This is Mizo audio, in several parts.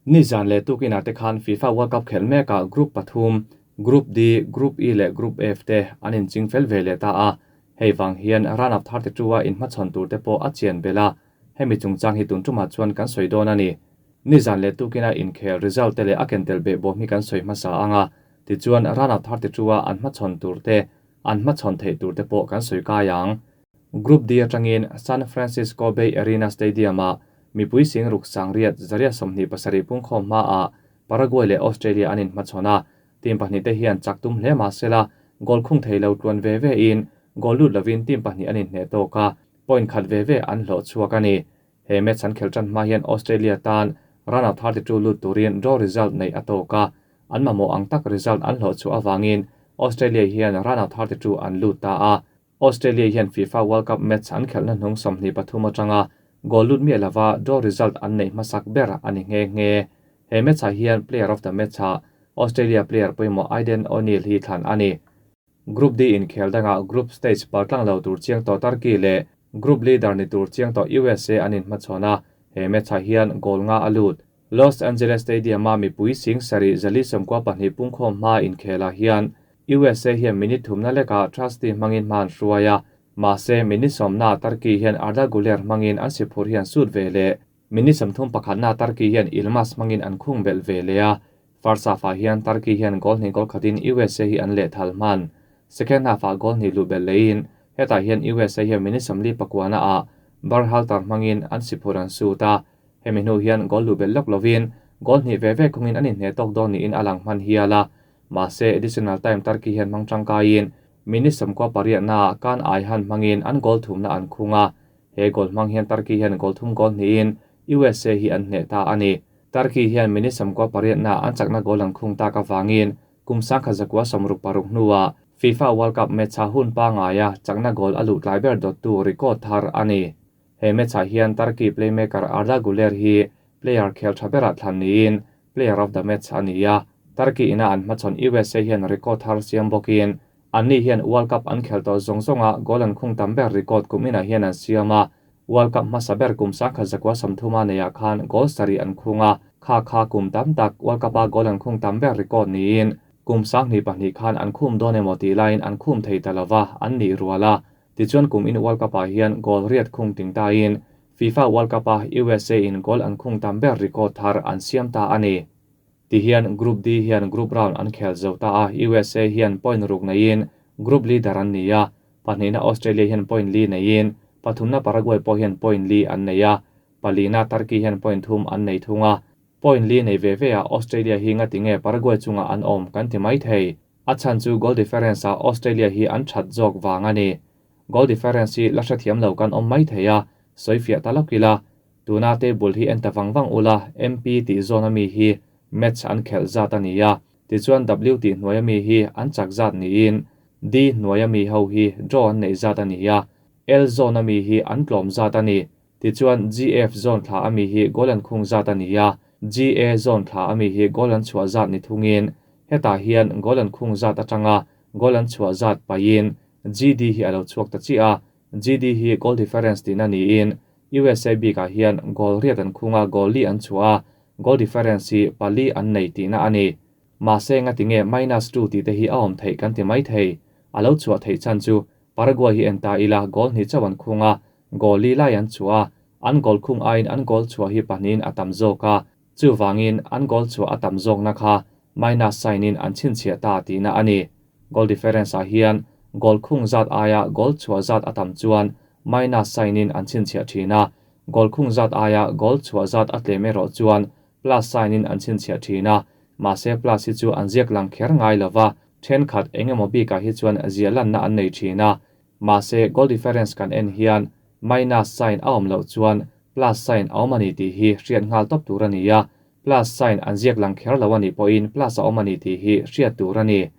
Nizan leh tukinah te khan FIFA World Cup khelh mekah Group pathum, Group D, Group E leh Group F te an inching fel ve leh ta a. Hei vang hian round of 32 a inhmachhawn tur te pawh a chian belh a, hemi chungchang hi tun tumah chuan kan sawi dawn a ni. Nizan leh tukina inkhel result te leh a ken tel behbawm hi kan sawi hmasa ang a, tichuan round of 32 a an hmachhawn tur te, an hmachhawn theih tur te pawh kan sawi kai ang. Group D atangin San Francisco Bay Arena Stadium-ah mipui sing ruk sangriat zariat 27 pungkhawm hmaah Paraguay leh Australia an inhmachhawn a, team pahnihte hian chak tum hle mah sela goal khung thei lo tluan ve ve in goal lut lovin team pahnih an inhneh tawk a, point khat ve ve an hlawh chhuak a ni. He match an khelh tan hma hian Australia tan round of 32 lut turin draw result neih a tawk a, an mamawh ang tak result an hlawh chhuah avangin Australia hian round of 32 an lut ta a. Australia hian FIFA World Cup match an khelhna hnung 23 atanga goal lut miah lova draw result an neih hmasak ber a ni nghe nghe. He match-ah hian player of the match-ah Australia player pawimawh Aiden O'Neill hi thlan a ni. Group D inkhel dangah group stage paltlang lo tur chiang tawh Turkey leh group leader ni tur chiang tawh USA an inhmachhawn a, he match-ah hian goal nga a lut. Los Angeles Stadium-a mipui sing sarih 492 pungkhawm hma inkhelah hian USA hian minute thumna lekah Trusty hmangin hma an hruai a, mahse minute sawmna Turkey hian Arda Guler hmangin an siphur hian sut ve leh. Minute 31na Turkey hian Yilmaz hmangin an khung belh ve leh a, first half-ah hian Turkey hian goal hnih goal khatin USA hi an leh thal hman. Second half-ah goal hnih luh belh lehin hetah hian USA hian minute 49 ah Berhalter hmangin an siphur an sut a, hemi hnu hian goal luh belh lawk lovin goal hnih ve ve khungin an inhneh tawk dawn niin a lang hman hial a. Mahse additional time Turkey hian hmang tangkaiin minute 98 Kaan Ayhan hmangin an goal thumna an khung a, he goal hmang hian Turkey hian goal thum goal hnihin USA hi an hneh ta a ni. Turkey hian minute 98 an chakna goal an khung tak avangin kum 1966 hnuah FIFA World Cup match-a hun pangaia chakna goal a luh tlai ber dawttu record thar a ni. He match-ah hian Turkey playmaker Arda Guler hi player khel tha berah thlan niin player of the match a ni a. Turkey ina an hmachhawn USA hian record thar siam bawkin anni hian World Cup an khel tawh zawng zawnga goal an khung tam ber record kum inah hian an siam a. World Cup hmasa ber kum 1930 neiah khan goal sarih an khung a, kha kha kum tam tak World Cup-a goal an khung tam ber record niin kum 2002 khan an khum dawn emaw tih laiin an khum thei ta lova an nih rual a. Tichuan kum in World Cup-ah hian goal riat khung ting tain FIFA World Cup-a USA in goal an khung tam ber record thar an siam ta a ni. Ti hian Group D hian group round an khel zo ta a, USA hian point ruk neiin group leader an ni a, pahnihna Australia hian point li neiin pathumna Paraguay pawh hian point li an nei a, palina Turkey hian point thum an nei thung a. Point li nei ve ve a Australia hi nga tinge Paraguay chunga an awm kan ti mai thei. A chhan chu goal difference-ah Australia hi an that zawk vang a ni. Goal difference hi la hrethiam lo kan awm mai thei a, sawi fiah ta lawk ila. Tuna table hi en ta vang vang ula, MP tih zawn ami hi match an khelh zat a ni a, tichuan W tih hnuai ami hi an chak zat niin D hnuai ami ho hi draw an neih zat a ni a, L zawn ami hi an tlawm zat a ni. Tichuan GF zawn thla ami hi goal an khung zat a ni a, GA zawn thla ami hi goal an chhuah zat ni thungin hetah hian goal an khung zat atanga goal an chhuah zat pahin GD hi a lo chhuak ta chiah a, GD hi goal difference tihna niin USA bikah hian goal riat an khung a, goal li an chhuah a, goal difference hi pali an nei tihna a ni. Mahse nga tinge minus 2 tih te hi a awm theih kan ti mai thei. A lo chhuah theih chan chu Paraguay hi en ta ila goal hnih chauh an khung a, goal li lai an chhuah a, an goal khung aiin an goal chhuah hi pahnihin a tam zawk a, chuwangin an goal chhuah a tam zawkna kha minus sign in an chhinchhiah ta tihna a ni. Goal difference ah hian goal khung zat aia goal chhuah zat a tam chuan minus sign in an chhinchhiah thin a, goal khung zat aia goal chhuah zat a tlem erawh chuan plus sign in an chhinchhiah thin a, mahse plus hi chu an ziak lang kher ngai lova, thenkhat engemaw bikah hi chuan zia lanna an nei thin a. Mahse goal difference kan en hian minus sign a awm loh chuan plus sign a awm a ni tih hi hriat nghal tawp tur a ni a, plus sign an ziak lang kher lo a nih pawhin plus a awm a ni tih hi hriat tur a ni.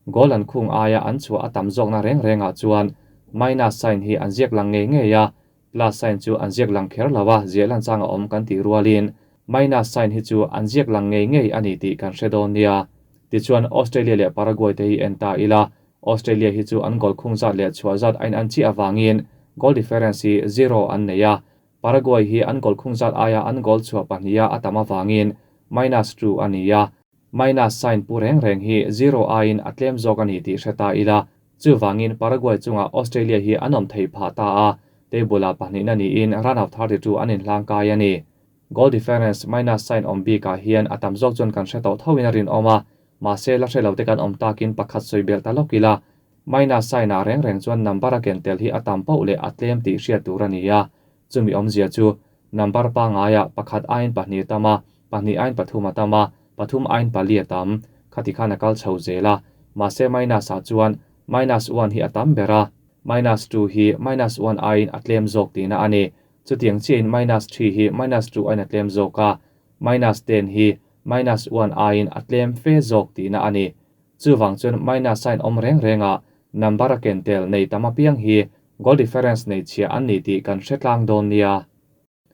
Goal an khung aia an chhuah a tam zawkna reng rengah chuan minus sign hi an ziak lang ngei ngei a, plus sign chu an ziak lang kher lo a, ziah lan chang a awm kan tih rualin minus sign hi chu an ziak lang ngei ngei a ni tih kan hre dawn nia. Tichuan Australia leh Paraguay te hi en ta ila, Australia hi chu an goal khung zat leh chhuah zat a in an chiah avangin goal difference hi 0 an nei a, Paraguay hi an goal khung zat aia an goal chhuah pahniha a tam avangin minus 2 a ni a. Minus sign pu reng reng hi 0 aiin a tlem zawk a ni tih hre ta ila. Chuvangin Paraguay chungah Australia hi an awm theih phah ta a, table-ah pahnihna niin round of 32 an inhlang kai a ni. Goal difference minus sign awm bikah hian a tam zawk chuan kan hre tawh thoin a rinawm a, mahse la hre lo te kan awm takin pakhat sawi belh ta lawk ila. Minus sign-ah reng reng chuan number a ken tel hi a tam poh leh a tlem tih hriat tur a ni a. Chumi awmzia chu number pangaiah pakhat aiin pahnih a tam a, pahnih aiin pathum a tam a, pathum aiin pali a tam. Khati khan a kal chho zel a. Mahse minus-ah chuan minus one hi a tam ber a, minus two hi minus one aiin a tlem zawk tihna a ni. Chutiang chiahin minus three hi minus two aiin a tlem zawk a, minus ten hi minus one aiin a tlem fe zawk tihna a ni. Chuvang chuan minus sign awm reng rengah number a ken tel nei tam apiang hi goal difference nei chhia an ni tih kan hre tlang dawn nia.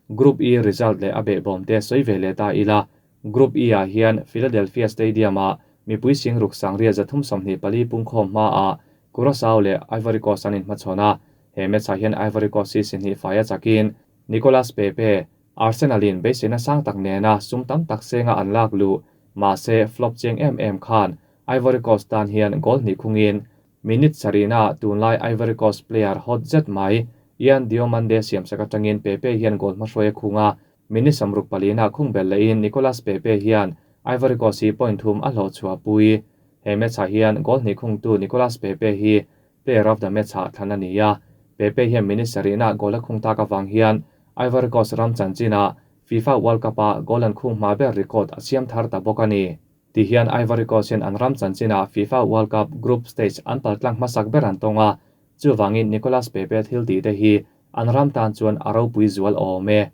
Group E result leh a behbawm te sawi ve leh ta ila, Group E ah hian Philadelphia Stadium ah mipui singruk sangria 324 pungkhawm hmaah Curacao leh Ivory Coast an inhmachhawn a, he match ah hian Ivory Coast hi sihnih fai a chakin Nicolas Pepe, Arsenal in beiseina sang tak nena sum tam tak senga an lak luh, mahse flop chiang em em khan Ivory Coast tan hian goal hnih khungin minute sarihna tunlai Ivory Coast player hot zet mai Yan Diomande siamsak atangin Pepe hian goal hmahruai a khung a, minute 64na khung bel lehin Nicolas Pepe hian Ivory Coast hi point thum a hlawh chhuah pui. He match ah hian goal hnih khungtu Nicolas Pepe hi player of the match ah thlan a ni a, Pepe hian minute sarihna goal a khung tak avang hian Ivory Coast ram chanchinah FIFA World Cup ah goal an khung hma ber record a siam thar ta bawk a ni. Ti hian Ivory Coast hian an ram chanchinah FIFA World Cup group stage an paltlang hmasak ber an tawng a, chuvangin Nicolas Pepe thil tih te hi an ram tan chuan a ropui zual awm e.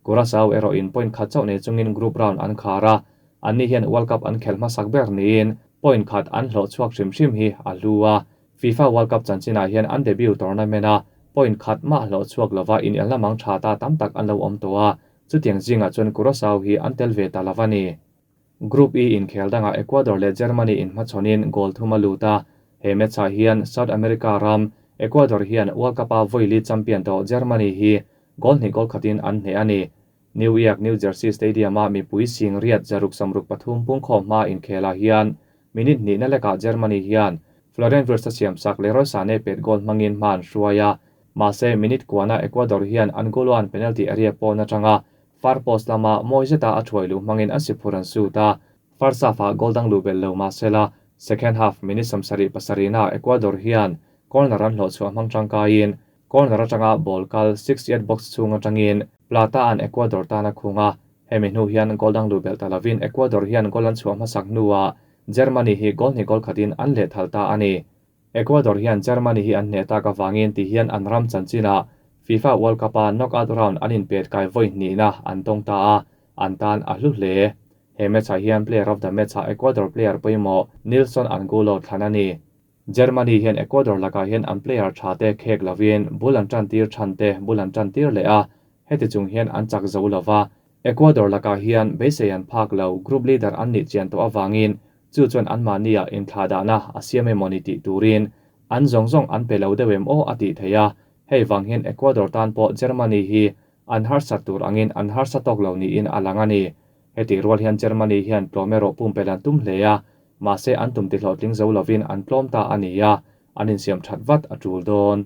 Curacao erawh in point khat chauh nei chungin group round an khar a, anni hian World Cup an khelh hmasak ber niin point khat an hlawh chhuak hrim hrim hi a hlu a. FIFA World Cup chanchinah hian an debut tournament a point khat mah hlawh chhuak lova inelna mang tha ta tam tak an lo awm tawh a, chutiang zingah chuan Curacao hi an tel ve ta lova ni. Group E inkhel dangah Ecuador leh Germany inhmachhawnin goal thum a lut a, he match ah hian South America ram Ecuador hian World Cup a vawi li champion tawh Germany hi goal hnih goal khatin an hneh a ni. New York, New Jersey Stadium a mipui sing riat 663 pungkhawm hma inkhelah hian minute hnihna lekah Germany hian Florian Wirtz a siamsak Leroy Sane pet goal hmangin hma an hruai a, mahse minute kuana Ecuador hian Angulo-a'n penalty area pawn atanga far post lama mawi zeta a thuai luh hmangin an si phur an suit a, first half-ah goal dang luh belh lo mahsela second half minute 77na Ecuador hian corner an hlawh chhuah hmang tangkaiin corner atanga ball kal six yard box chhung atangin Plata an Ecuador tan a khung a, hemi hnu hian goal dang luh belh ta lovin Ecuador hian goal an chhuah hmasak hnuah Germany hi goal hnih goal khatin an leh thal ta a ni. Ecuador hian Germany hi an hneh tak avangin ti hian an ram chanchinah FIFA World Cup a knockout round an inpet kai vawi hnihna an tawng ta a, an tan a hlu hle. He match ah hian player of the match ah Ecuador player pawimawh Nilson Angulo thlan a ni. Germany hian Ecuador lakah hian an player tha te khek lovin bul an tan tir than te bul an tan tir leh a, heti chung hian an chak zo lova. Ecuador lakah hian beisei an phak lo group leader an nih chian tawh avangin chu chuan an mahnia inthlah dahna a siam emaw ni tih turin an zawng zawng an pe lo deuh em aw a tih theih a, hei vang hian Ecuador tan pawh Germany hi an harsat tur angin an harsa tawk lo niin a lang a ni. Heti rual hian Germany hian tlawm erawh pumpelh an tum hle a, mahse an tum tihlawhtling zo lovin an tlawm ta a ni a, an insiam that vat a tul dawn.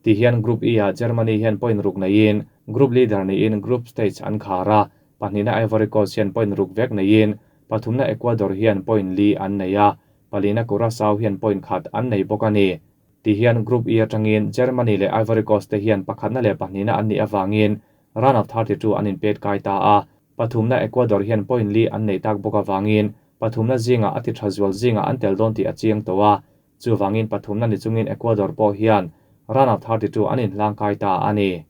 Ti hian Group E ah Germany hian point ruk neiin group leader niin group stage an khar a, pahnihna Ivory Coast hian point ruk vek neiin pathumna Ecuador hian point li an nei a, palina Curacao hian point khat an nei bawk a ni. Ti hian Group E atangin Germany leh Ivory Coast te hian pakhatna leh pahnihna an nih avangin round of 32 an inpet kai ta a, pathumna Ecuador hian point li an nei tak bawk avangin pathumna zingah a ti tha zual zingah an tel dawn tih a chiang tawh a, chuvangin pathumna ni chungin Ecuador pawh hian round of 32 an inhlang kai ta a ni.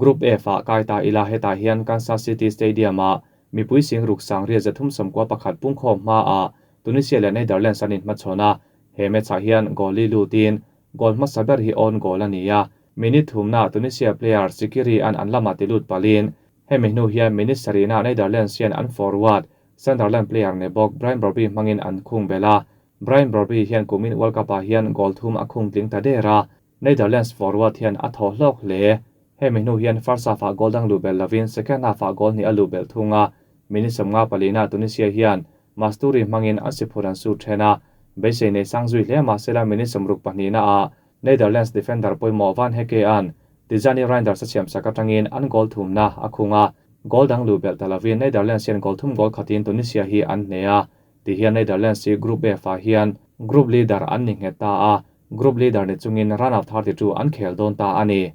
Group F ah kai ta ila hetah hian Kansas City Stadium ah mipui singruk sangria 391 pungkhawm hmaah Tunisia leh Netherlands an inhmachhawn a, he match ah hian goal li lutin goal hmasa ber hi own goal a ni a, minute thumna Tunisia player Sikiri an an lamah ti lut palin hemi hnu hian minute sarihna Netherlands hian an forward Sunderland player ne bawk Brian Brobbey hmangin an khung bel a, Brian Brobbey hian kumin World Cup ah hian goal thum a khung tling ta der a, Netherlands forward hian a thaw hlawk hle. Hemi hnu hian first half ah goal dang luh bel lovin second half ah goal hnih a luh bel thung a, Minute 54 ah Tunisia hian Masturi hmangin an si phur an sut then a, beisei nei sang zui hle mahsela minute 62 ah Netherlands defender pawimawh Van Hecke-a'n Tijjani Reijnders a siamsak atangin an goal thumna a khung a, goal dang luh belh ta lovin Netherlands hian goal thum goal khatin Tunisia hi an hneh a. Tihian Netherlands hi Group F ah hian group leader an ni nghet ta a, group leader ni chungin round of 32 an khel dawn ta a ni.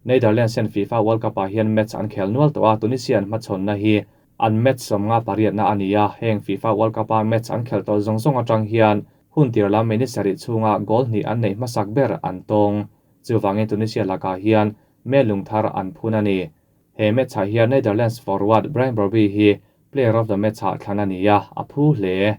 Netherlands hian FIFA World Cup ah hian match an khel nual tawh a, Tunisia an hmachhawnna hi an match 58 na a ni a, heng FIFA World Cup a match an khel tawh zawng zawng atang hian hun tir lam minute sarih chhunga goal hnih an neih hmasak ber an tawng. Chuvangin Tunisia lakah hian me lung thar an phun a ni. He match ah hian Netherlands forward Brian Brobbey hi player of the match ah thlan a ni a, a phu hle.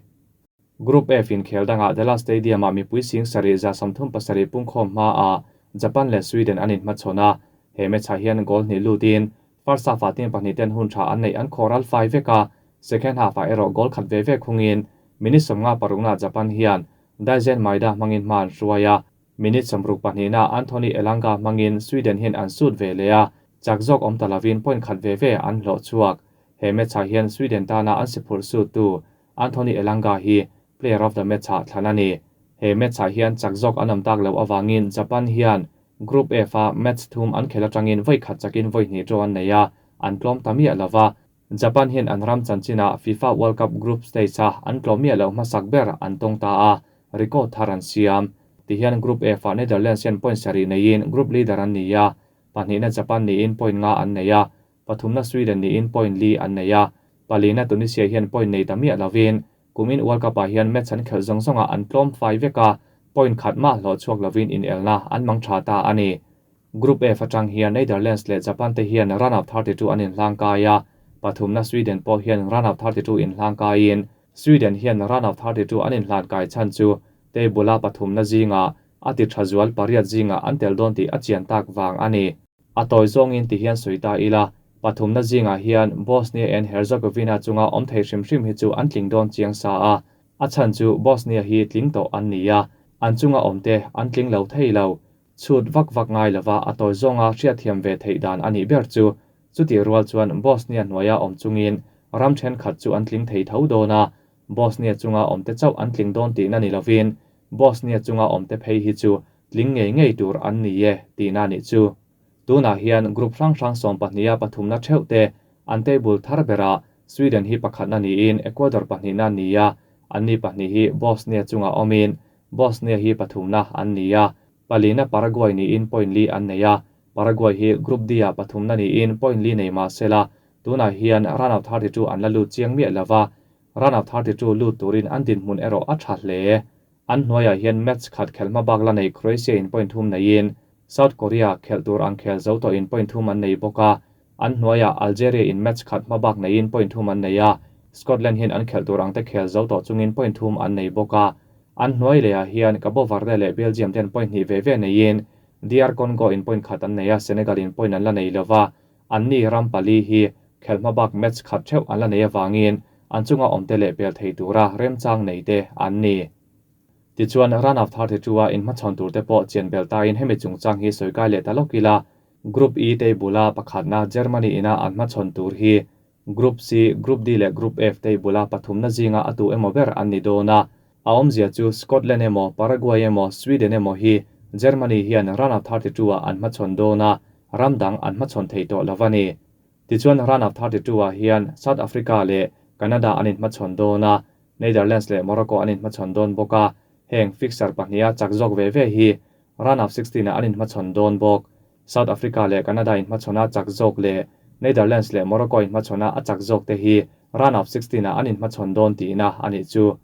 Group F inkhel dangah Dallas Stadium ah mipui sing sarih 37 pungkhawm hmaah Japan leh Sweden an inhmachhawn a, he match ah hian goal hnih lutin first half ah team pahnih ten hun tha an neih an khawral fai vek a, second half ah erawh goal khat ve ve khungin minute 56 ah Japan hian Daizen Maeda hmangin hma an hruai a, minute 62 ah Anthony Elanga hmangin Sweden hian an sut ve leh a, chak zawk awm ta lovin point khat ve ve an hlawh chhuak. He match ah hian Sweden tana an si phurh sut tu Anthony Elanga hi player of the match ah thlan a ni. He match ah hian chak zawk an awm tak loh awangin Japan hian Group F a match thum an khel atangin vawi khat chakin vawi hnih draw an nei a, an tlawm ta miah lova. Japan hian an ram chanchinah FIFA World Cup group stage a an tlawm miah loh hmasak ber an tawng ta a, record thar an siam. Tihian Group F ah Netherlands hian point sarih neiin group leader an ni a, pahnihna Japan niin point nga an nei a, pathumna Sweden niin point li an nei a, palina Tunisia hian point nei ta miah lovin kumin World Cup ah hian match an khelh zawng zawngah an tlawm fai vek a, point khat mah hlawh chhuak lovin inelna an mang tha ta a ni. Group F atang hian Netherlands leh Japan te hian round of 32 an inhlang kai a, pathumna Sweden pawh hian round of 32 inhlang kaiin Sweden hian round of 32 an inhlan kai chhan chu table a pathumna zinga a ti tha zual pariat zinga an tel dawn tih a chian tak vang a ni. A tawi zawngin ti hian sawi ta ila, pathumna zingah hian Bosnia and Herzegovina chunga awm thei hrim hrim hi chu an tling dawn chiang sa a, a chhan chu Bosnia hi tling tawh an ni a, an chunga awm te an tling lo thei lo. Chhut vak vak ngai lova a tawi zawnga hriatthiam ve theih dan a nih ber chu. Chutih rual chuan Bosnia hnuaia awm chungin ram thenkhat chu an tling thei tho dawn a, Bosnia chunga awm te chauh an tling dawn tihna ni lovin Bosnia chunga awm te phei hi chu tling ngei ngei tur an ni e tihna nih chu. Tunah hian group hrang hrang 12 a pathumna theuh te an table thar berah Sweden hi pakhatna niin Ecuador pahnihna an ni a, an ni pahnih hi Bosnia chunga awmin Bosnia hi pathumna an ni a, palina Paraguay niin point li an nei a, Paraguay hi Group D ah pathumna niin point li nei mahsela tunah hian round of 32 an la lut chiang miah lova, round of 32 lut turin an dinhmun erawh a tha hle. An hnuaiah hian match khat khelh hma bak la nei Croatia in point thum neiin South Korea khelh tur ang khel zo tawh in point thum an nei bawk a, an hnuaiah Algeria in match khat hma bak neiin point thum an nei a, Scotland hian an khelh tur ang te khel zo tawh chungin point thum an nei bawk a. An hnuai lehah hian Cabo Verde leh Belgium ten point hnih ve ve neiin DR Congo in point khat an nei a, Senegal in point an la nei lova, an ni ram pali hi khelh hma bak match khat theuh an la nei awangin an chunga awm te leh pel thei tura remchang nei te an ni. Tichuan round of 32 a inhmachhawn tur te pawh chian bel tain hemi chungchang hi sawi kai leh ta lawk ila. Group E table a pakhatna Germany ina an hmachhawn tur hi Group C, Group D leh Group F table a pathumna zinga a tu emaw ber an ni dawn a. A awmzia chu Scotland emaw, Paraguay emaw, Sweden emaw hi Germany hian round of 32 ah an hmachhawn dawn a, ram dang an hmachhawn thei tawh lo a ni. Tichuan round of 32 ah hian South Africa leh Canada an inhmachhawn dawn a, Netherlands leh Morocco an inhmachhawn dawn bawk a, heng fixture pahniha chak zawk ve ve hi round of 16 ah an inhmachhawn dawn bawk. South Africa leh Canada inhmachhawn chak zawk leh Netherlands leh Morocco inhmachhawn a chak zawk te hi round of 16 ah an inhmachhawn dawn tihna a nih chu.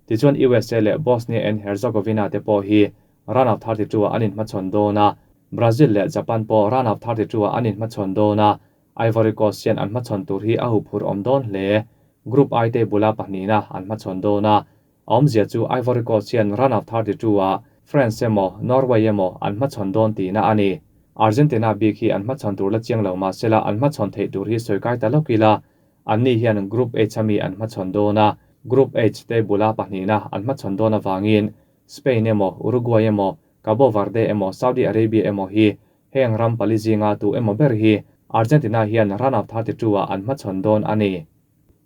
Tichuan USA leh Bosnia and Herzegovina te pawh hi round of 32 ah an inhmachhawn dawn a, Brazil leh Japan pawh round of 32 ah an inhmachhawn dawn a, Ivory Coast hian an hmachhawn tur hi a huphurh awm dawn hle. Group I table a pahnihna an hmachhawn dawn a, a awmzia chu Ivory Coast hian round of 32 ah France emaw Norway emaw an hmachhawn dawn tihna a ni. Argentina bik hi an hmachhawn tur la chiang lo mahsela an hmachhawn theih tur hi sawi kai ta lawk ila, an ni hian Group H ami an hmachhawn dawn a, Group H table a pahnihna an hmachhawn dawn awangin Spain emaw Uruguay emaw Cabo Verde emaw Saudi Arabia emaw hi heng ram pali zinga tu emaw ber hi Argentina hian round of 32 ah an hmachhawn dawn a ni.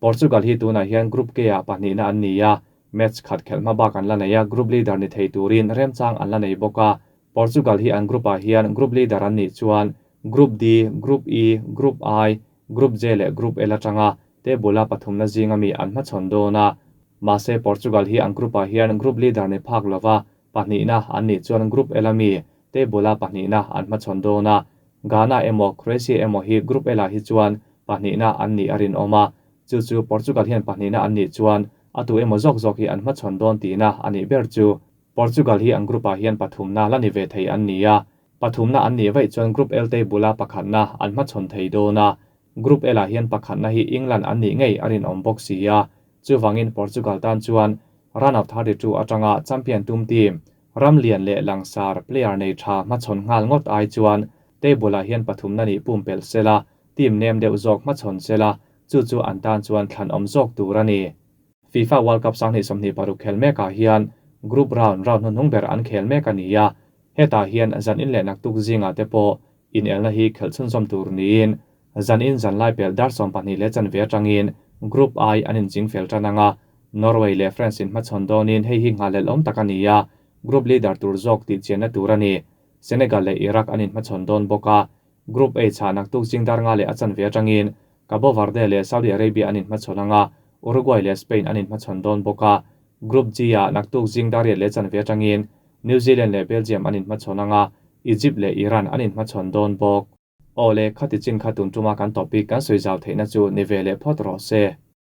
Portugal hi tunah hian Group K-ah pahnihna an ni a, match khat khelh hma bak an la nei a, group leader ni thei turin remchang an la nei bawk a. Portugal hi an group-ah hian group leader an nih chuan Group D, Group E, Group I, Group J leh Group L atanga table-a pathumna zinga mi an hmachhawn dawn a. Mahse Portugal hi an group-ah hian group leader ni phak lova pahnihna an nih chuan Group L-a mi table-a pahnihna an hmachhawn dawn a. Ghana emaw Croatia emaw hi Group L-ah hi chuan pahnihna an nih a rinawm a. Chu chu Portugal hian pahnihna an nih chuan a tu emaw zawk zawk hi an hmachhawn dawn tihna a nih ber chu. Portugal hi an group-ah hian pathumna la ni ve thei an ni a. Pathumna an nih vaih chuan Group L table-a pakhatna an hmachhawn thei dawn a. Group L-ah hian pakhatna hi England an nih ngei a rinawm bawk si a. Chuvangin Portugal tan chuan run of 32 atanga champion tum team ram lian leh langsar player nei tha hmachhawn nghal ngawt ai chuan table-ah hian pathumna nih pumpelh sela, team nem deuh zawk hmachhawn sela, chu chu an tan chuan thlanawm zawk tur a ni. FIFA World Cup 2026 khel mekah hian Group Round round hnuhnung ber an khel mek a ni a, hetah hian zan in leh naktuk zingah te pawh inelna hi khelh chhunzawm tur niin zan in zan lai pel dar 12 leh chanve atangin Group I an inching fel tan anga, Norway leh France in hmachhawn dawnin hei hi nghalel awm tak a ni a, Group leader tur zawk tih chianna tur a ni. Senegal leh Iraq an inhmachhawn dawn bawk a, Group H ah naktuk zing dar nga leh a chanve atangin Cabo Verde leh Saudi Arabia an inhmachhawn anga, Uruguay leh Spain an inhmachhawn dawn bawk a. Group G ah naktuk zing dar riat leh chanve atangin New Zealand leh Belgium an inhmachhawn anga, Egypt leh Iran an inhmachhawn dawn bawk. Awle, khati chin kha tun tuma kan topic kan sawi zau theihna chu ni ve leh phawt rawh se.